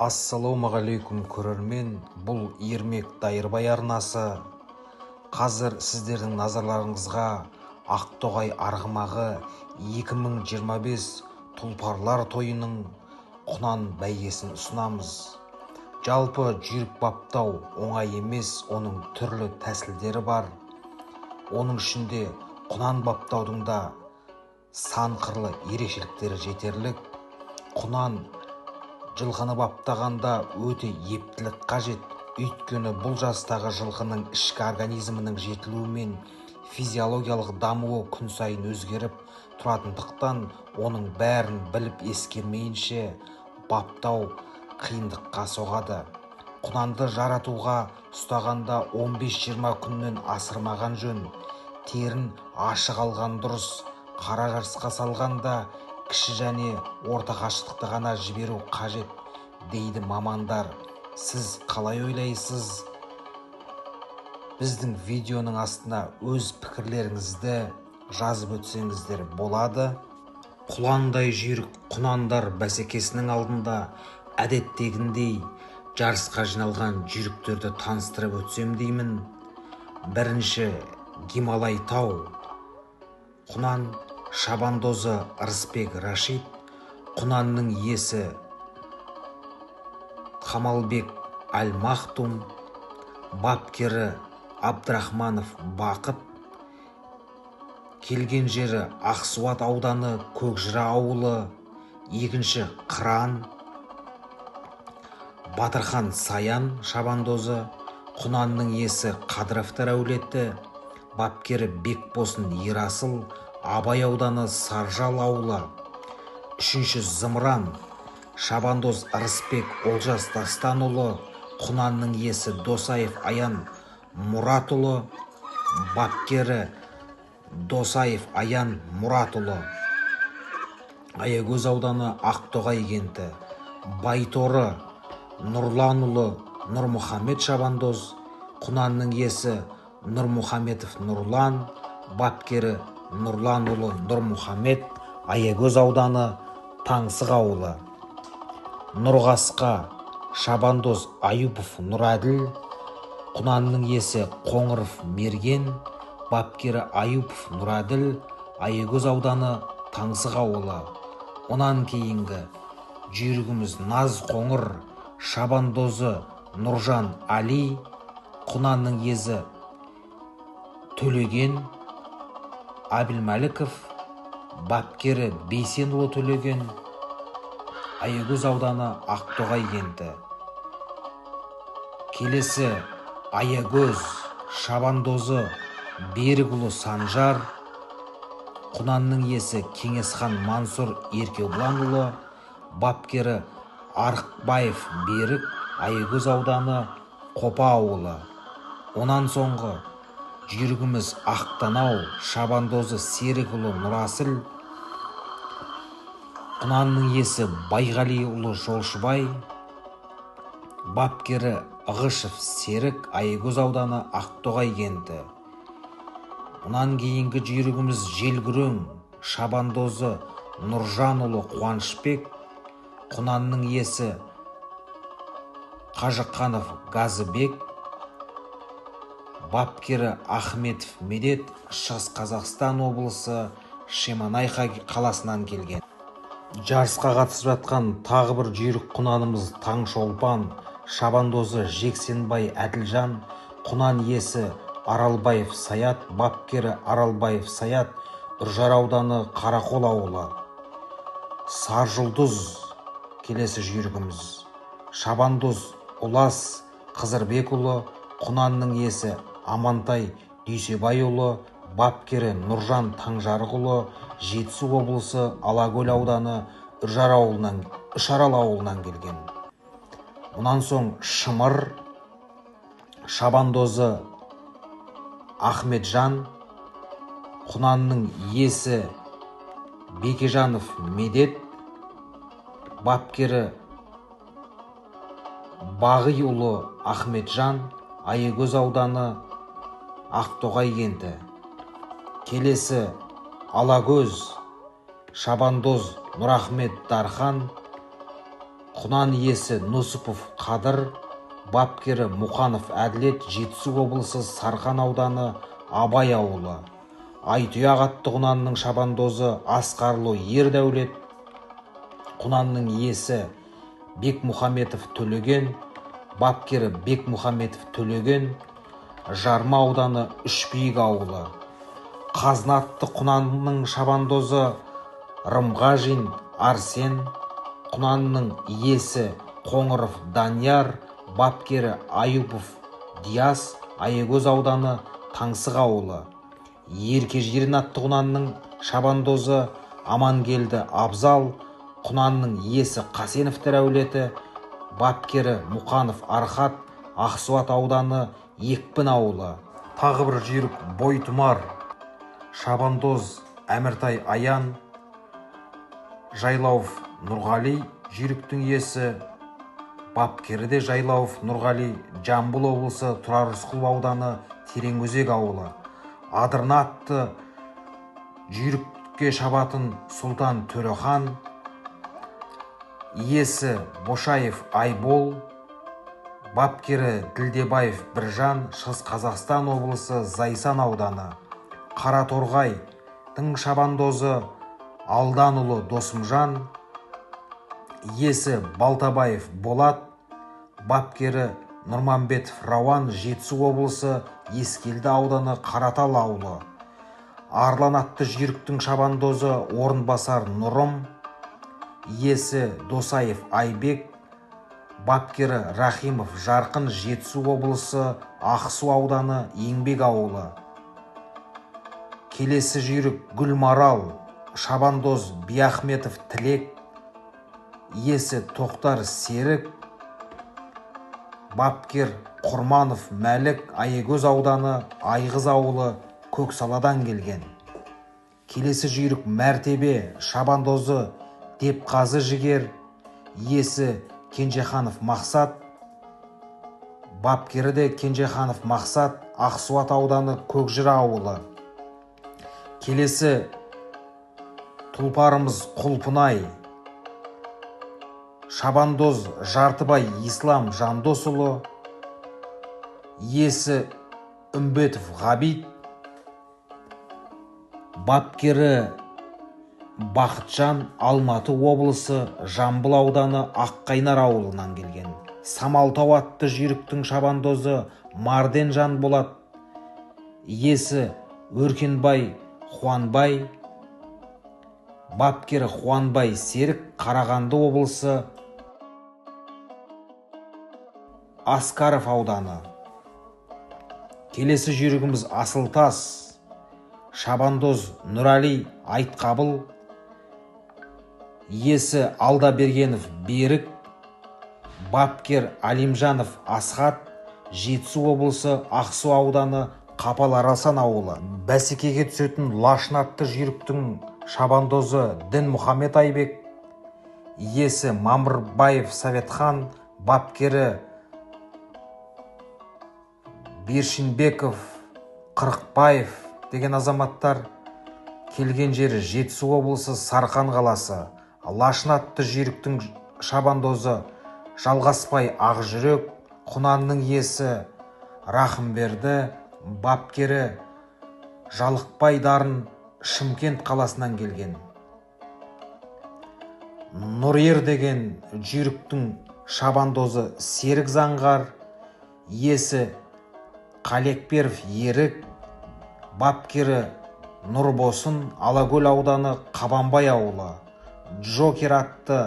Ассалаумағалейкум, көрермен! Бұл Ермек Дайырбай арнасы. Қазір сіздердің назарларыңызға Ақтоғай арғымағы 2025 тұлпарлар тойының құнан бәйгесін ұсынамыз. Жалпы, жүйрік баптау оңай емес, оның түрлі тәсілдері бар. Оның ішінде құнан баптаудың да сан қырлы ерекшеліктері жетерлік. Құнан жылқыны баптағанда өте ептілік қажет, өйткені бұл жастағы жылқының ішкі организмінің жетілуі мен физиологиялық дамуы күн сайын өзгеріп тұратындықтан, оның бәрін біліп ескермейінше баптау қиындыққа соғады. Құнанды жаратуға ұстағанда 15-20 күннен асырмаған жөн. Терін ашық алған дұрыс. Қара жарысқа салғанда кіші және орта қашықтықты ғана жіберу қажет дейді мамандар. Сіз қалай ойлайсыз? Біздің видеоның астына өз пікірлеріңізді жазып өтсеңіздер болады. Құландай жүйрік құнандар бәсекесінің алдында әдеттегіндей жарысқа жиналған жүйріктерді таныстырып өтсем деймін. Бірінші Гималай тау құнан, шабандозы Ырысбек Рашид, құнанның иесі Қамалбек Әл-Махтум, бапкері Абдрахманов Бақыт. Келген жері Ақсуат ауданы, Көкжыра ауылы. Екінші Қыран, Батырхан Саян шабандозы, құнанның иесі Қадыровтар әулеті, бапкері Бекбосын Ерасыл, Абай ауданы, Саржал ауылы. Үшінші Зымыран, шабандоз Ырысбек Олжас Дастанұлы, құнанның иесі Досаев Аян Мұратұлы, бапкері Досаев Аян Мұратұлы, Аягөз ауданы, Ақтоғай кенті. Байторы Нұрланұлы Нұрмұхамед шабандоз, құнанның иесі Нұрмұхаметов Нұрлан, бапкері Нұрланұлы Нұрмұхамед, Аягөз ауданы, Таңсық ауылы. Нұрғасқа, шабандоз Аюпов Нұраділ, құнанның иесі Қоңыров Мерген, бапкері Аюпов Нұраділ, Аягөз ауданы, Таңсық ауылы. Онан кейінгі жүйрігіміз Наз Қоңыр, шабандозы Нұржан Али, құнанның иесі Төлеген Әбілмәліков, бапкері Бейсенұлы Төлеген, Аягөз ауданы, Ақтоғай кенті. Келесі Аягөз, шабандозы Берікұлы Санжар, құнанның иесі Кеңесхан Мансұр Еркебұланұлы, бапкері Арықбаев Берік, Аягөз ауданы, Қопа ауылы. Онан соңғы жүйрігіміз Ақтанау, шабандозы Серікұлы Нұрасыл, құнанның иесі Байғалиұлы Жолшыбай, бапкері Ығышев Серік, Аягөз ауданы, Ақтоғай кенті. Мұнан кейінгі жүйрігіміз Желгүрең, шабандозы Нұржанұлы Қуанышбек, құнанның иесі Қажықанов Газыбек, бапкері Ахметов Медет, Шығыс Қазақстан облысы, Шемонайха қаласынан келген. Жарысқа қатысып жатқан тағы бір жүйрік құнанымыз Таңшолпан, шабандозы Жексенбай Әділжан, құнан иесі Аралбаев Саят, бапкері Аралбаев Саят, Үржар ауданы, Қарақол ауылы. Саржұлдыз келесі жүйрігіміз, шабандоз Ұлас Қызырбекұлы, құнанның иесі Амантай Дүйсебайұлы, бапкері Нұржан Таңжарықұлы, Жетісу облысы, Алакөл ауданы, Үржар ауылынан, Үшарал ауылынан келген. Мұнан соң Шымыр, шабандозы Ахметжан, құнанның иесі Бекежанов Медет, бапкері Бағиұлы Ахметжан, Аягөз ауданы, Ақтоғай кенті. Келесі Алагөз, шабандоз Нұрахмет Дархан. Құнан иесі Нұсыпов Қадыр, бапкері Мұқанов Әділет, Жетісу облысы Сарқан ауданы Абай ауылы. Айтұяқ атты құнанның шабандозы Асқарлы Ердәулет, құнанның иесі Бекмұхаметов Төлеген, бапкері Бекмұхаметов Төлеген, Жарма ауданы Үшбиік ауылы. Қазына атты құнанның шабандозы Рымғажин Арсен, құнанның иесі Қоңыров Данияр, бапкері Аюпов Диас, Аягөз ауданы Таңсық ауылы. Еркежирен атты құнанның шабандозы Амангелді Абзал, құнанның иесі Қасеновтер әулеті, бапкері Мұқанов Архат, Ақсуат ауданы Екпін ауылы. Тағы бір жүйрік Бойтұмар, шабандоз Әміртай Аян, Жайлауов Нұрғали жүйріктің иесі, бапкері де Жайлауов Нұрғали, Жамбыл облысы Тұрар Рысқұлов ауданы Тереңөзек ауылы. Адырна атты жүйрікке шабатын Сұлтан Төрехан, иесі Бошаев Айбол, бапкері Ділдебаев Біржан, Шығыс Қазақстан облысы Зайсан ауданы. Қараторғайдың шабандозы Алданұлы Досымжан, иесі Балтабаев Болат, бапкері Нұрманбетов Рауан, Жетісу облысы Ескелді ауданы Қаратал ауылы. Арлан атты жүйріктің шабандозы Орынбасар Нұрым, иесі Досаев Айбек, бапкері Рахимов Жарқын, Жетісу облысы Ақсу ауданы Еңбек ауылы. Келесі жүйрік Гүлмарал, шабандоз Биахметов Тілек, иесі Тоқтар Серік, бапкер Құрманов Мәлік, Аягөз ауданы Айғыз ауылы, Көксаладан келген. Келесі жүйрік Мәртебе, шабандозы Депқазы Жігер, иесі Кенжеханов Мақсат, бапкері де Кенжеханов Мақсат, Ақсуат ауданы Көкжыра ауылы. Келесі тұлпарымыз Құлпынай, шабандоз Жартыбай Ислам Жандосұлы, иесі Үмбетов Ғабит, бапкері Бақытжан, Алматы облысы Жамбыл ауданы Аққайнар ауылынан келген. Самалтау атты жүйріктің шабандозы Марден Жанболат, иесі Өркенбай Хуанбай, бапкері Хуанбай Серік, Қарағанды облысы Аскаров ауданы. Келесі жүйрігіміз Асылтас, шабандоз Нұрали Айтқабыл, иесі Алдабергенов Берік, бапкер Алимжанов Асхат, Жетісу облысы Ақсу ауданы Қапал Арасан ауылы. Бәсекеге түсетін Лашын атты жүйріктің шабандозы Дінмұхамед Айбек, иесі Мамырбаев Советхан, бапкері Бершинбеков Қырықбаев деген азаматтар. Келген жері Жетісу облысы Сарқан қаласы. Лашын атты жүйріктің шабандозы Жалғасбай Ақжүрек, құнанның иесі Рахымберді, бапкері Жалықбай Дарын, Шымкент қаласынан келген. Нұрер деген жүйріктің шабандозы Серік Заңғар, иесі Қалекперов Ерік, бапкері Нұрбосын, Алакөл ауданы Қабанбай ауылы. Джокер атты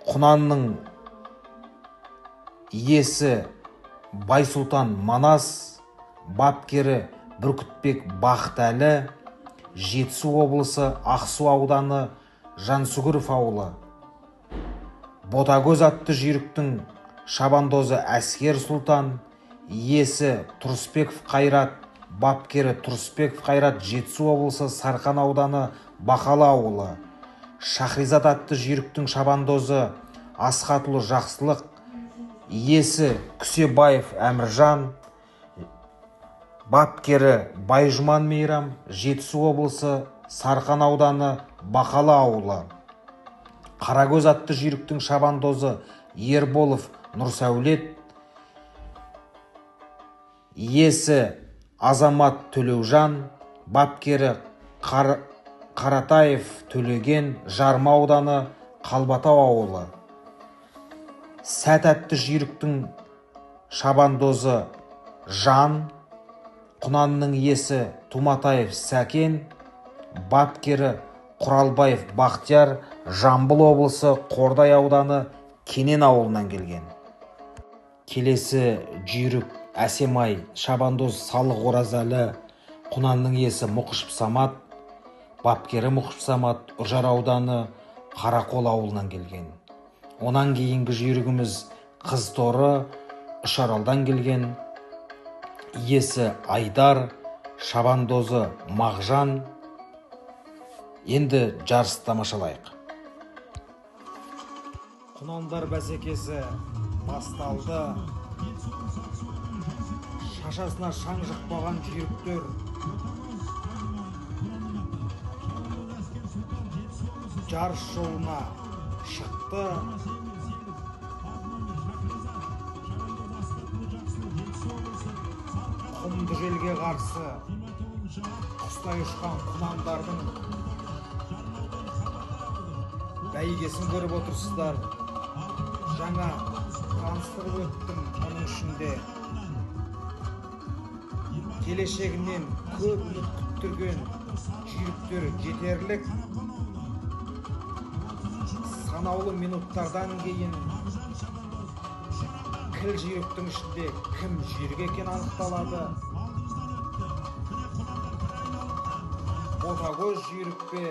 құнанның иесі Байсұлтан Манас, бапкері Бүркітбек Бақтәлі, Жетісу облысы Ақсу ауданы Жансүгіров ауылы. Ботагөз атты жүйріктің шабандозы Әскер Сұлтан, иесі Тұрысбеков Қайрат, бапкері Тұрысбеков Қайрат, Жетісу облысы Сарқан ауданы Бақалы ауылы. Шахризат атты жүйріктің шабандозы Асхатұлы Жақсылық, иесі Күсебаев Әміржан, бапкері Байжұман Мейрам, Жетісу облысы Сарқан ауданы Бақалы ауылы. Қарагөз атты жүйріктің шабандозы Ерболов Нұрсәулет, иесі Азамат Төлеужан, бапкері Қаратаев Төлеген, Жарма ауданы, Қалбатау ауылы. Сәт атты жүйріктің шабандозы Жан, құнанның иесі Туматаев Сәкен, бапкері Құралбаев Бақтияр, Жамбыл облысы Қордай ауданы Кенен ауылынан келген. Келесі жүйрік Әсемай, шабандоз Салық Оразалы, құнанның иесі Мұқышев Самат, бапкері Мұқышев Самат, Үржар ауданы Қарақол ауылынан келген. Онан кейінгі жүйрігіміз Қыз Торы, Үшаралдан келген, иесі Айдар, шабандозы Мағжан. Енді жарысты тамашалайық. Құнандар бәсекесі басталды. Шашасына шаң жұқпаған жүйріктер жарыс жолына шықты. Құмды желге қарсы құстай ұшқан құнандардың бәйгесін көріп отырсыздар. Жаңа таныстырып өттім. Оның ішінде келешегінен көп үміт күттірген жүйріктер жетерлік. Санаулы минуттардан кейін кіл жүйріктің ішінде кім жүйрік екені анықталады. Ботагөз жүйрік пе,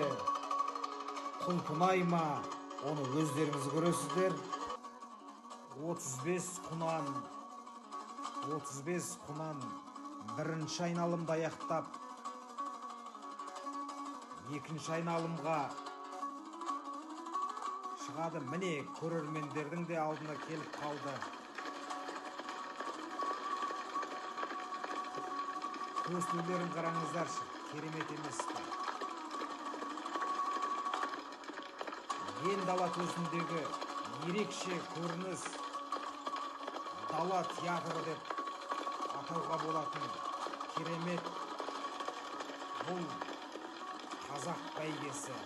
Құлпынай ма, оны өздеріңіз көресіздер. 35 құнан, 35 құнан бірінші айналымды аяқтап, екінші айналымға шығады. Міне, көрермендердің де алдына келіп қалды. Көсілулерін қараңыздаршы, керемет емес пе? Ен дала төсіндегі ерекше көрініс, дала театры деп атауға болатын керемет бұл қазақ бәйгесі.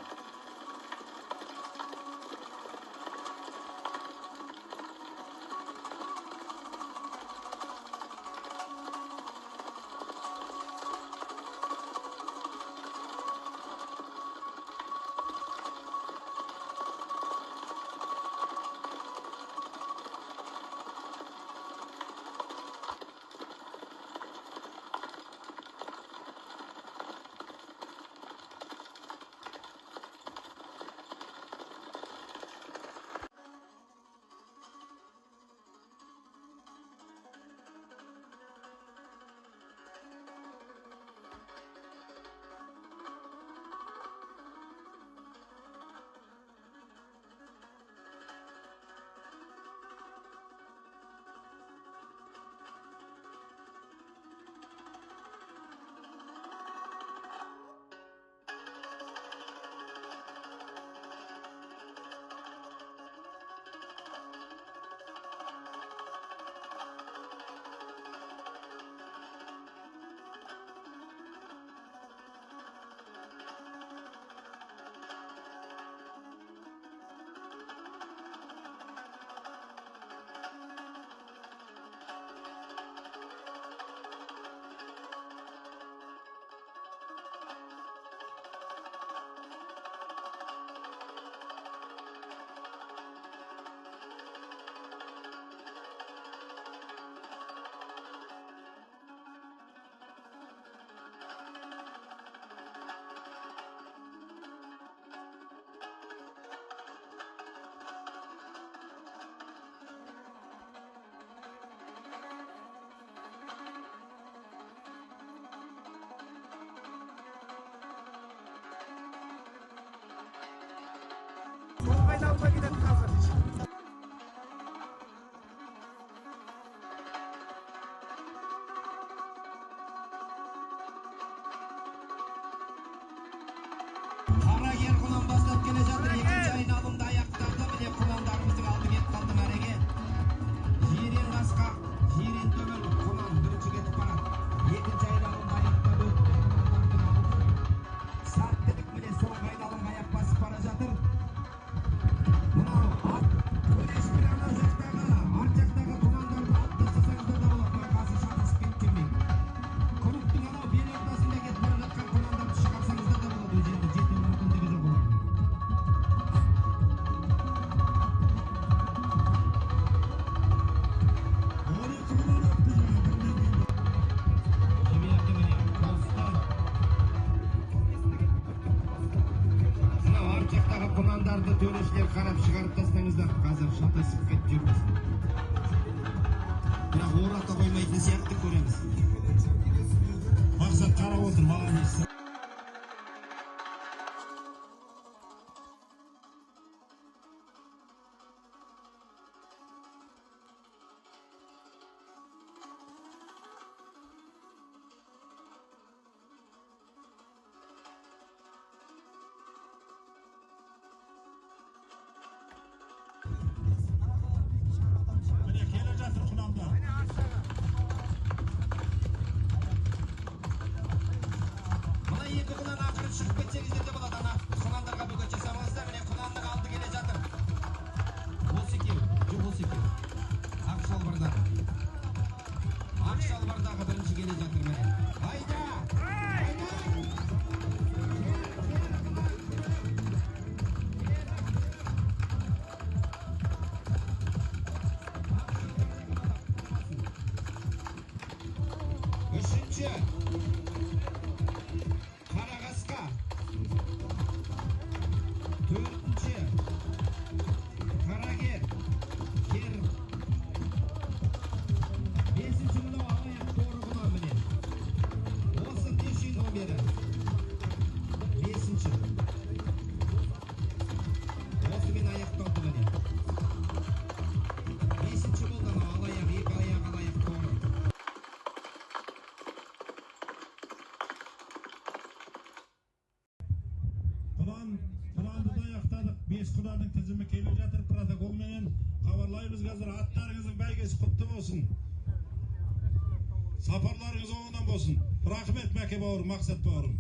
Сапарларыңыз оңынан болсын. Рахмет, Мәке бауырым, Мақсат бауырым.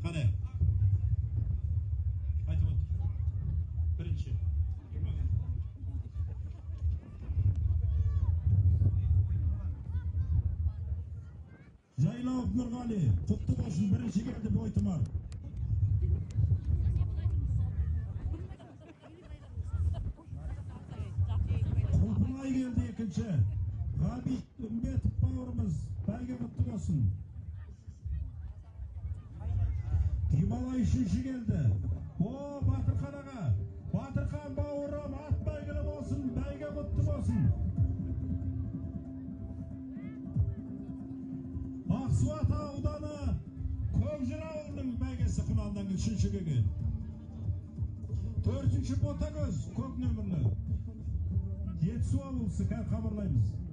Қане. Айтып отыр. Бірінші. Жайлауов Нұрғали, құтты болсын, бірінші келді бойтұмар. Құлпынай келді екінші. Ғабит Үмбетов бауырымыз, бәйге құтты болсын. Гималай үшінші келді. О, Батырхан аға, Батырхан бауырым, ат бәйгелі болсын, бәйге құтты болсын. Ақсуат ауданы Көкжыра ауылының бәйгесі құнандан үшінші келген. Төртінші Ботагөз, көк нөмірлі. Жетісу облысы, қазір хабарлаймыз.